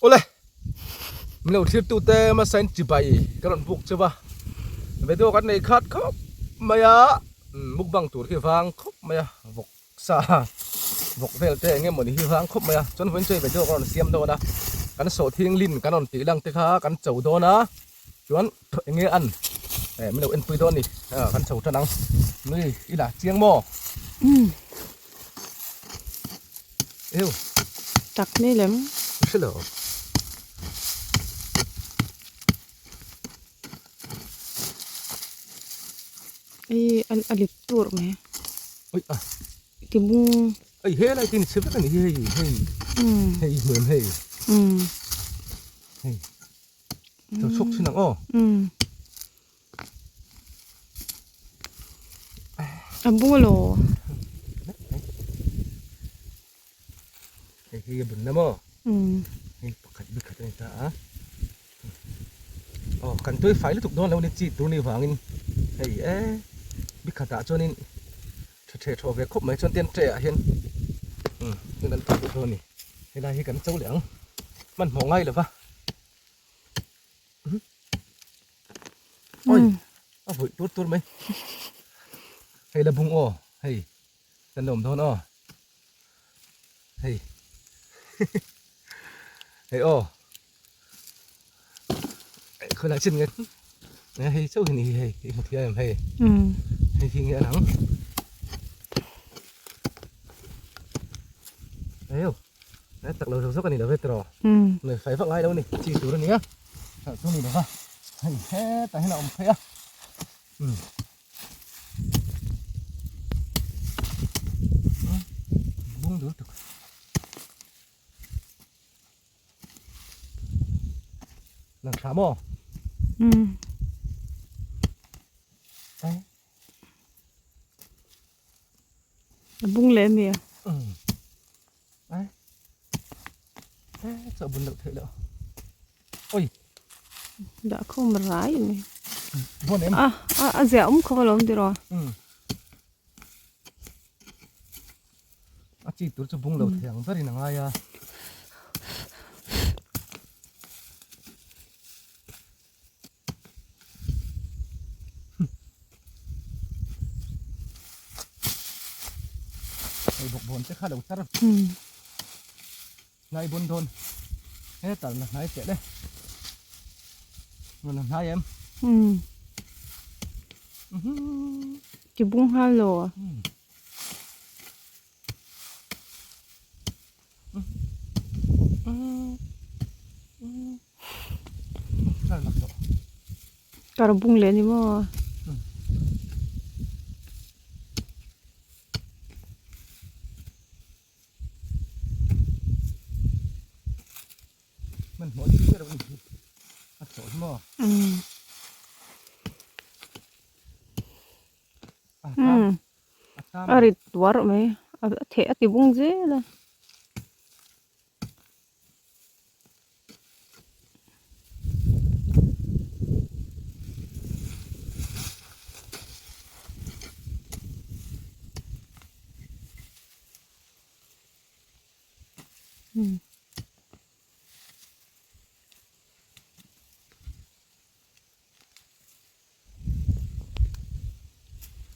Awle, min lo thlir tute hmasain chibai ka rawn buk cheu a, video kan nei khat khawp mai a, mukbang tur hi vang khawp mai a, vawk sa vawk vel te eng emawni hi vang khawp mai a, chuan vawiin chu video ka rawn siam dawn a, kan sawhthing lin kan rawn tih lang te kha kan cho dawn a, chuan eng nge an min lo enpui dawn a ni, kan cho tan ang, nui i la chiang maw? Eu. Tak ni lem. Hre lo. Ei a a lip tur mai. Oi a. Ti bung. Ei he lai tin chhe vek ani hi hei hei. Hei hmuam hei. Hei. Cho chhuak thin ang aw. A bung alo. Hei hi a bun na maw? Hei pakhat bi khat a ni ta a. Aw kan tui fai lutuk dawn lo ni chi tur ni vangin hei e bi khatah chuanin tha the thaw ve khawp mai chuan ten tray ah hian um kan tui duh dawn a ni. Helai hi kan cho leh ang hmanhmawh ngai lova. Oi, a vui tur tur mai. Hei la bung aw, hei kan la awm dawn aw. Hei. Hei aw. Khoi lai chin nge. Hei chauh hi ni hei, i hmu thiam em hei. Hei hi nge a lang. Eo. He tak lo zawk zawk a ni lo ve tiraw? Nei fai vak ngai lo a ni, chi tur a nia, hralh chu a ni lo va, hei hetah hian a awm phei a, umm bung dul tuk lang thla maw? Umm a bung leh a mi a? Umm. Ai. Chaw bun loh theih loh. Oi. Dah khawm rai mai. Bon em? A a a ziah awm khawp alawm tiraw? Um. A chi tur chu bung lo thei ang berin a ngai a. Hei bawk bawn te kha lo char hnai bawn dawn he tal na hnai teh le na hnai em Ti bung nghal lo. Kar bung leh a ni maw? A rit tuar mai a theh a ti bung zel a.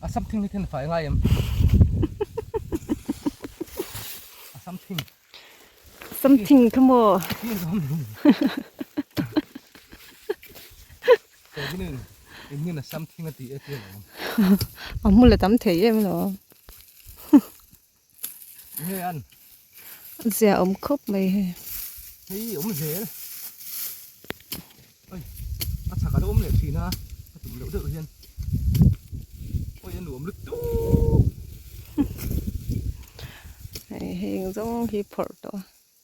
A something hi then fai ngai em a something something kha maw in a something a ti e ti lo a hmu la tam thei em lo nge an zia awm khawp mai hei hei awm zel oi a chhak a lo awm leh thin a ka tum loh deuh hian oi a nuam lutuk hei hei eng zawng hi phawrh tawh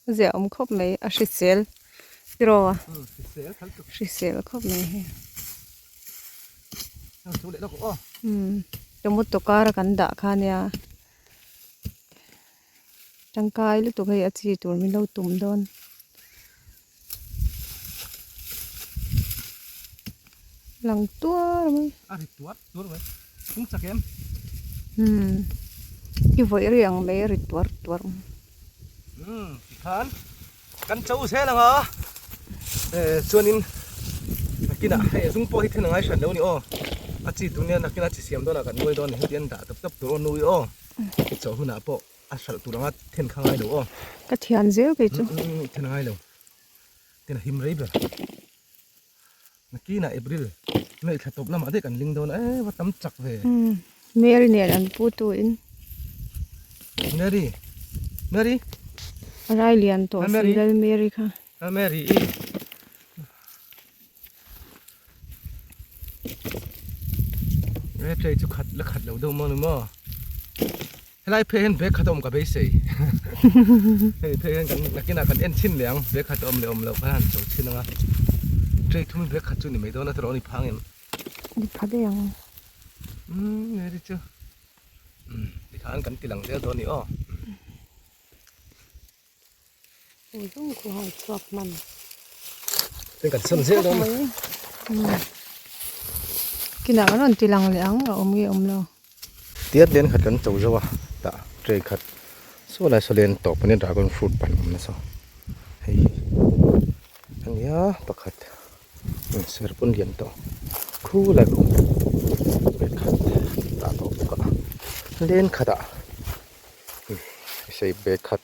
a zia awm khawp mai a hrisel tiraw hrisel khalh tuk hrisel khawp mai hei Umm tomato kar a kan dah kha nia tangkai lutuk hei a chi tur min lo tum dawn. Lang tuar mai. A ri tuar tuar mai. Tung chak em? Umm i vawih ri ang mai a ri tuar tuar. Umm tikhan. Kan cho zel ang a, chuanin nakinah hei zung pawh hi then a ngai hran lo a ni aw, a chi tur nia nakinah chi siam dawnah kan ngawi dawn a ni heti an dah tawp tawp tur aw nui aw, i chawh hunah pawh a hralh tur anga then kha ngai lo aw. Ka thian zel kei chu. Then a ngai lo, then a him rei ber. Nakinah April May thla tawp lamah daih kan ling dawn a, e va tam chak ve. Mary nen an pu tu in. Mary Mary A rai lian tawh si Lal Mary kha. Lal Mary i. E tray chu khat la khat lo deuh maw ni maw. Helai phei hian bag khat a awm ka beisei. Hei phei hian kan nakinah kan en chhin leh ang bag khat a awm leh awm loh khan han cho chhin ang a. Tray thum hi bag khat chu ni mai dawn a tawrh ni phang em. Ni pha daih ang. Umm Mary chu umm tikhan kan ti lang zel dawn ni aw. Eng zawng khu hai chhuak hman. Hei kan sawn zel dawn. Kinah kan rawn ti lang leh ang a awm nge awm lo. Tiat len khat kan cho zo a tah tray khat saw lai saw len tawp ania dragon fruit pan awm nasa hei ania pakhat ser pawn lian tawh khu lai ka awm tray khat tah tawh bawk a len khatah sei bag khat.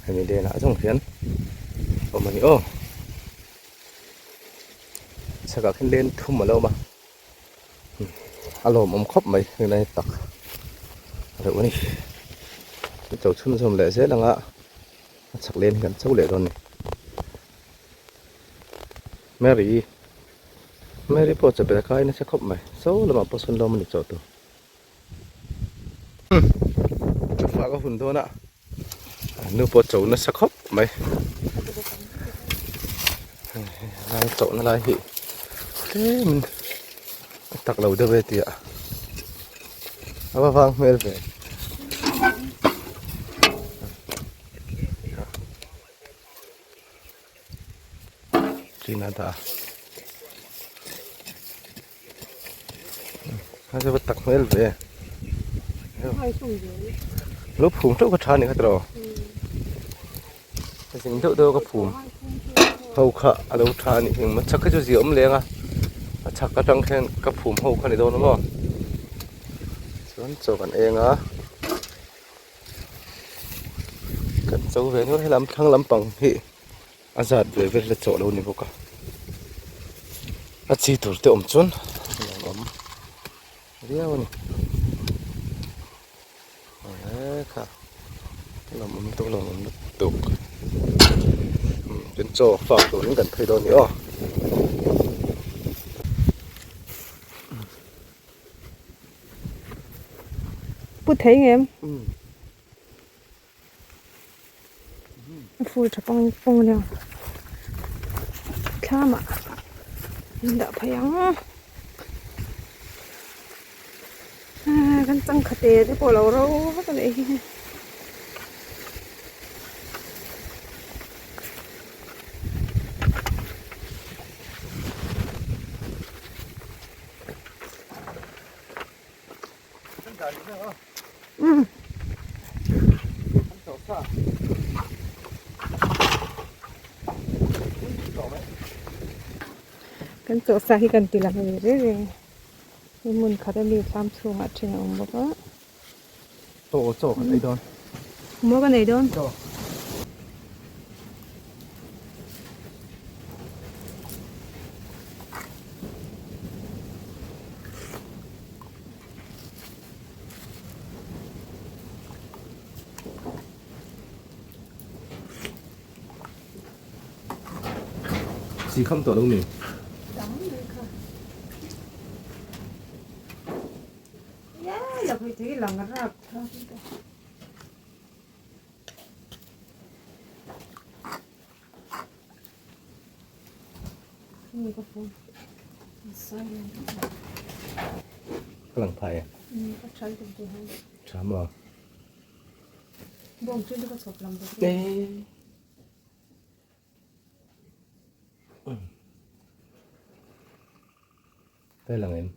Hemi lenah zawng hian awm a ni aw. Chhakah khian len thum a lo awm a, a lawmawm khawp mai heng lai tak reuh a ni. Kan cho chhunzawm leh zel ang a, a chhak len hi kan cho leh dawn a ni. Mary Mary pawh chawhpelh a kai nasa khawp mai, saw lamah pawh sawn lawm a ni chawh tur. Chawfak a hun dawn a. Nu pawh cho nasa khawp mai lai chauh na lai hi tlem in a tak lo deuh e tih a a va vang hmel ve ṭin a dah a a va tak hmel ve lo phum teuh ka tha a ni kha tiraw a zing deuh deuh a ka phum ho kha a lo tha a nih hi chhak hi chu zia awm leng a a chhak atang khian ka phum ho kha a ni dawn a maw chuan chaw kan eng a. Kan cho ve nual helam thlang lampang hi a zat ve vel a chawh lo ni bawk a a chi tur te awm chuan a lo awm viau a ni e kha a lo awm tawh lo awm lutuk tin chaw fak turin kan phei dawn a ni aw. Pu thei ngem a fur tha pang pawng ania thlamah an dah phei ang kan changkha te te pawh a lo ro vek a nih hi. Kan chawh sa hi kan ti lang ve reng reng a hei hmun khat ami thlam chhungah then a awm bawk a. Chaw chaw kan ei dawn. Maw kan ei dawn? Chaw. Chi kham tawh lo mi? Tam mai kha. Ka lang phai e. Tha maw? Ka lang em?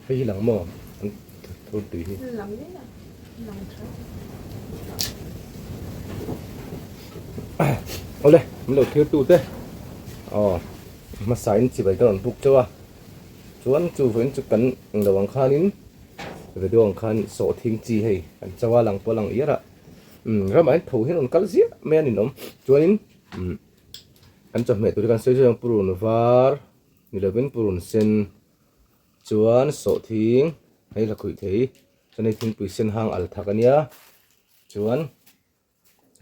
Hei hi lang maw an thur tui hi. Lang ngei a, lang tha. Awle, min lo thlir tu te. Aw, hmasa in chibai ka rawn buk teuh a. Chuan chu vawiin chu kan englo ang khanin video ang khan sawhthing chi hei kan cho a lang pawh lang iar a. Umm ramah hian tho hian rawn kal ziah mai a ninawm. Chuanin umm kan chawhmeh tur hi kan sawi zui ang purun var ni lovin purun sen chuan sawhthing hei la khuih thei chuan hei thingpui sen hang al thak a nia chuan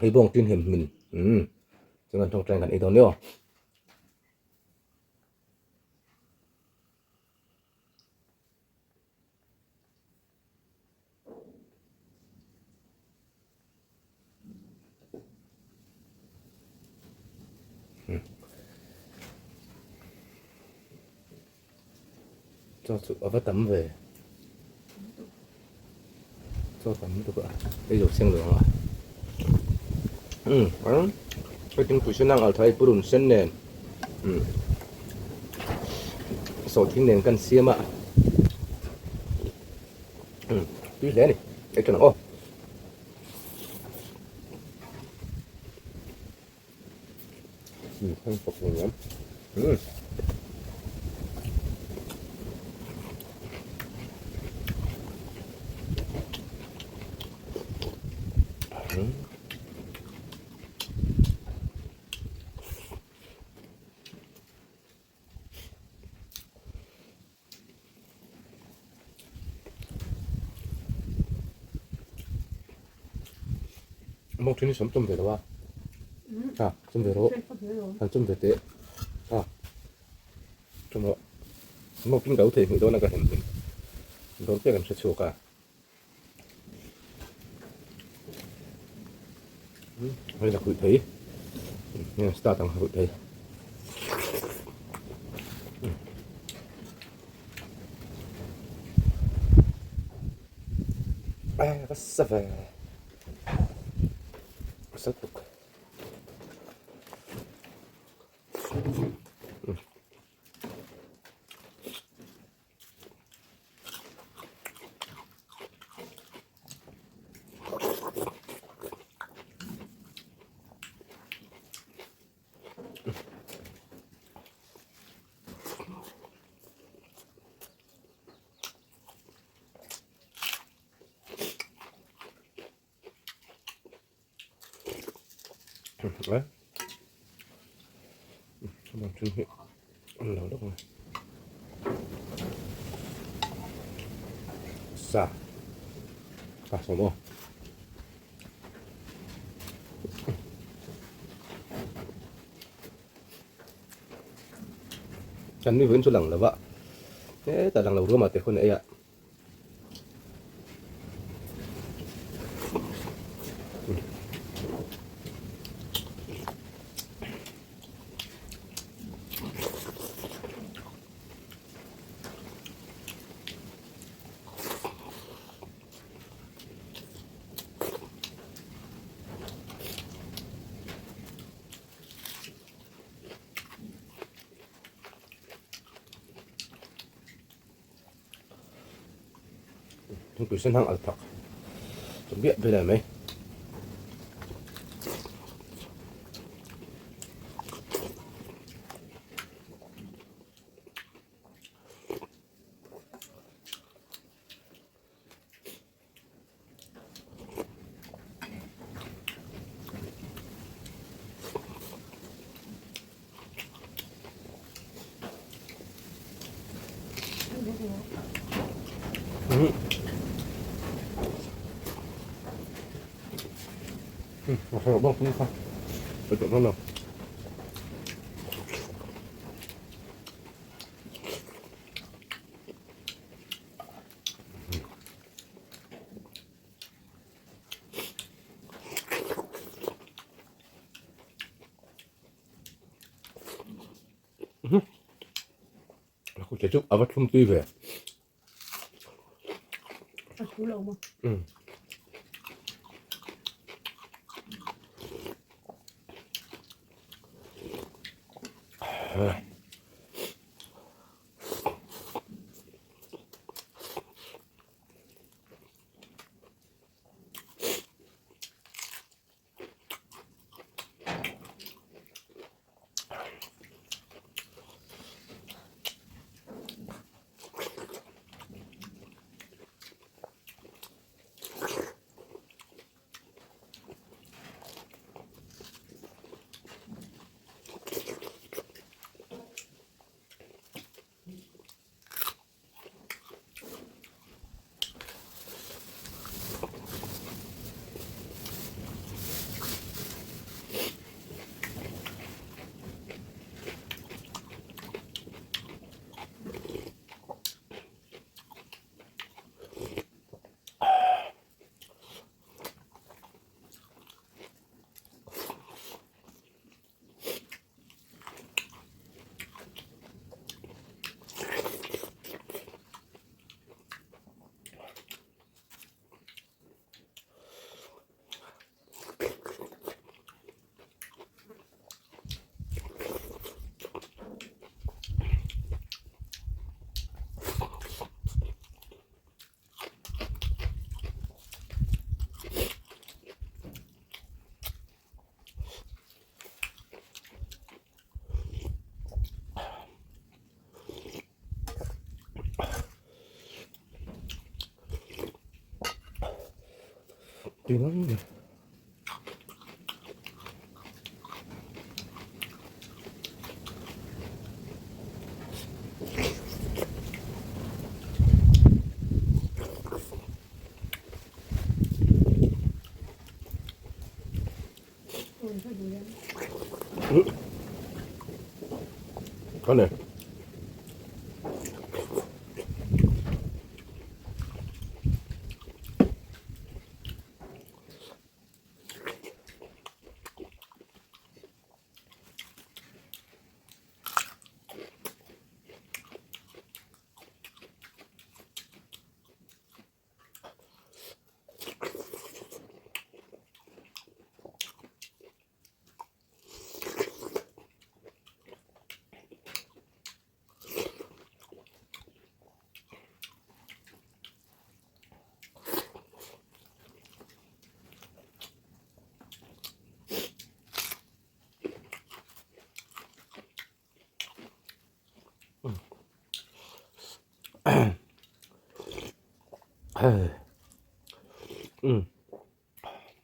hei bawng tin hem hmin umm chuan kan tawngtai kan ei dawn nia aw. Chaw chu a va tam ve chaw tam lutuk a ei zo seng lo ang a umm ang hei thingpui sen ang althai purun sen nen umm sawhthing nen kan siam a. Tui hle a ni ei thin ang aw. Heng pawp ngei ngam. Mawng thin hi sawm chawm ve lo a ha chawm ve rawh han chawm ve teh ha chawm rawh mawng thin ka lo thei hmuh dawn a ka hem hlim dawn pek an hre chhuak a hei la khuih thei heng start ang khuih thei a va sa ve a sa tuk. Đấy. Bằng chân hiệu Ăn lẩu này. Sa. À, xong rồi. Kan mi vun chu lang lova. E ta lang lo ruama te hun ei a. Thingpui sen hang al thak chu biah biah lai mai. Che chu a va thlum tui ve. A thu lo maw? Um. Tui ngang mai. Kan e.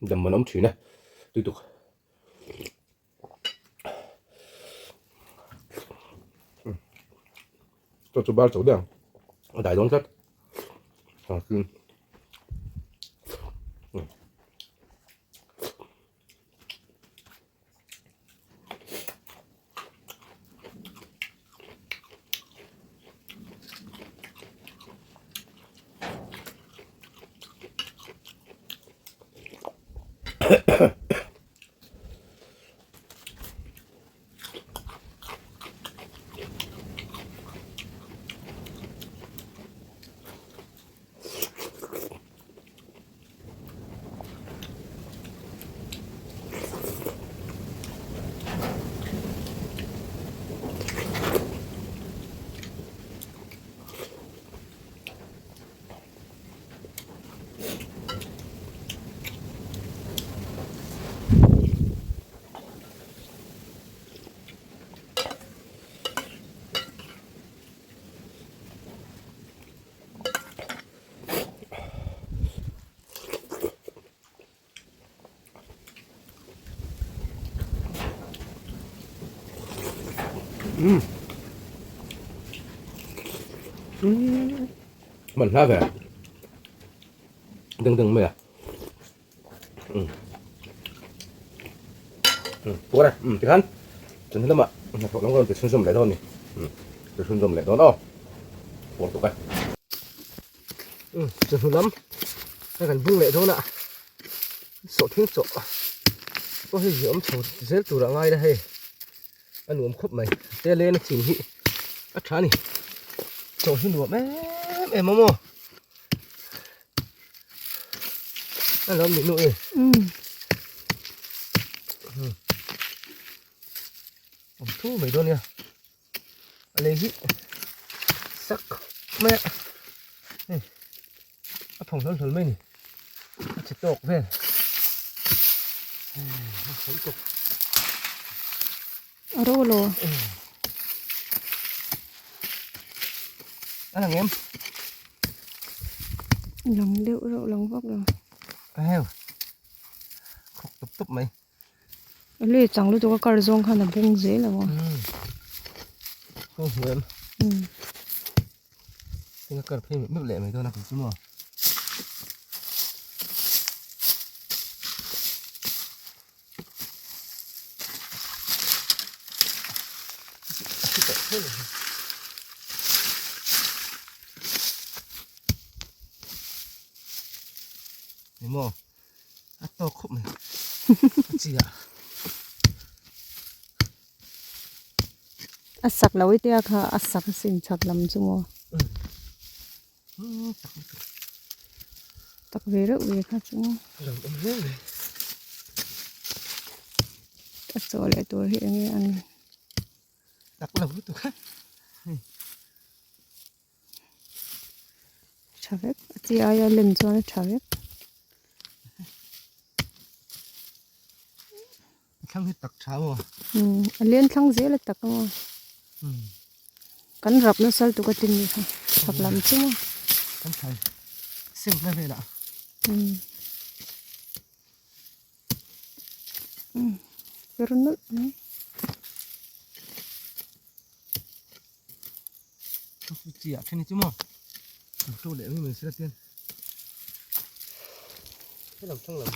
Dam an awm thin a tui tuk. Chaw chu bar chauh daih ang a dai dawn tlat a tin. Man hla ve deng deng mai a puar e tikhan chawhnu lamah hnathawh lam ka rawn ti chhunzawm leh dawn a ni ti chhunzawm leh dawn aw puar tuk e chawhnu lam a kan bung leh dawn a sawhthing chawh pawh hei hi awm chho zel tur a ngai la hei a nuam khawp mai te len a chin hi a tha a ni chawh hi nuam em em a maw. A lo ni nu e. Awm thu mai dawn nia. A lei hi sak mai a. Hei a phawng hlawl hlawl mai ni. A che tawk vel. A phawng tawk. A ro lo. A lang em? Lang deuh reuh lang vak lo. A heu. Khawk tup tup mai. A lui chang lutuk a kar zawng khan a bung zel ang aw. Khaw hmu em? Tinga kar phei meuh meuh leh mai dawn a kei chu maw. Ni maw a tawk khawp mai a chi ah. A sak lo i tia kha a sak a sin chak lam chu maw. Tak ve reuh ve kha chu. Lam awm hle mai. A chaw leh tur hi enge an. Tak lo lutuk a. Tha vek a chi aia lem chuan a tha vek. A thlang hi tak tha maw? Umm a leng thlang zel a tak a maw? Kan rap nasa lutuk a tin ni kha chhak lam chu maw? Kan thlai seng na velah. Umm. Umm per nawlh mai. Chi ah then hi chu maw to leh mai mai sila tian helam thlang lam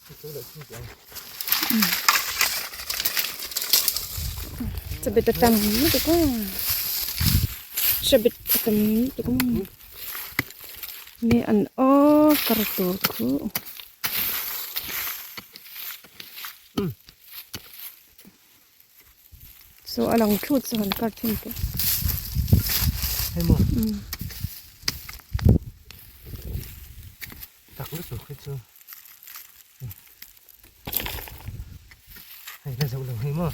hi to leh thung teh ang. Chabet a tam lutuk a chabet a tam lutuk a nge an aw kar tur khu. So a lang thut chu han kar thin teh. Hei maw. Tak lutuk hi chu. Hei la zo lo hei maw.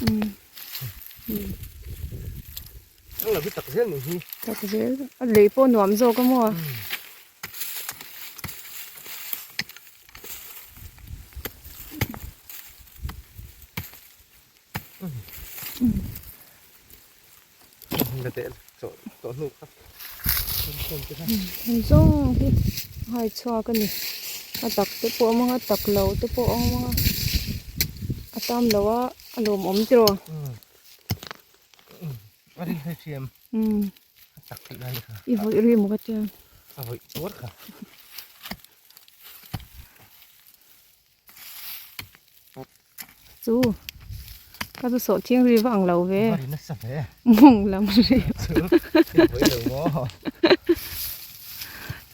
Ang lo hi tak zel ni hi. Tak zel. A lei pawh nuam zawk a maw. Hei zawng hi hai chhuak a ni a tak te pawh a awm ang a tak lo te pawh a awm ang a a tam lo a a lawmawm tiraw i vawih ri maw ka tia Chu ka chu sawh thiang ri vang lo ve mawng lam ri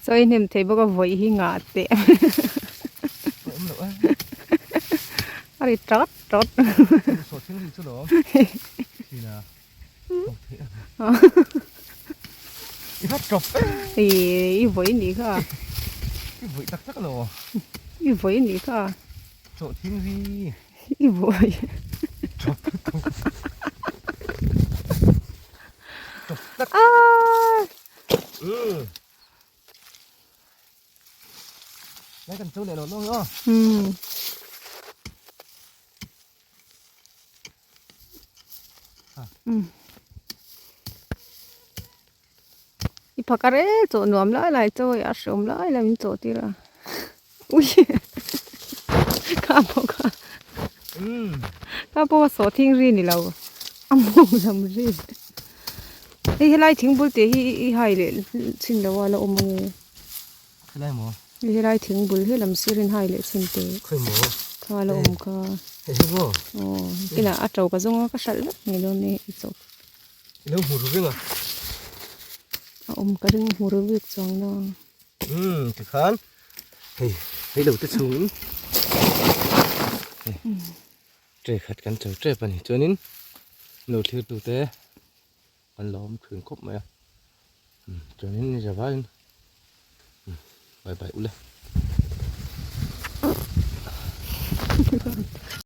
chaw i hnem thei bawk a vawi hi ngah teh a ri tawt tawt i vawi nih kha i vawi tak tak lo i vawi nih kha chaw thing ri i vawi chawp chawp tak Lai kan cho leh lo lo aw. I phak a rel chawh nuam lai lai chaw a hreawm lai lai min chawh tir a ui kha pawh kha kha pawh a sawh thing ri ni lo a mawng lam ri hei helai thing bul tih hi i hai leh chhin lo a la awm ange. Helai maw? Hei helai thing bul he lam sir in hai leh chhin teh. Khawi maw? Kha la awm kha. Hei hi maw? Aw kinah a to ka zawng a ka hralh vek ngei dawn e i chawp. I lo hmu ru veng a? A awm ka ring hmu ru vek chuang na. Umm tikhan hei hei lo te chhung in hei tray khat kan cho tep a ni chuanin lo thlir tu te Kan lo awm thin khawp mai a, chuanin ni zavaiin bye bye ule.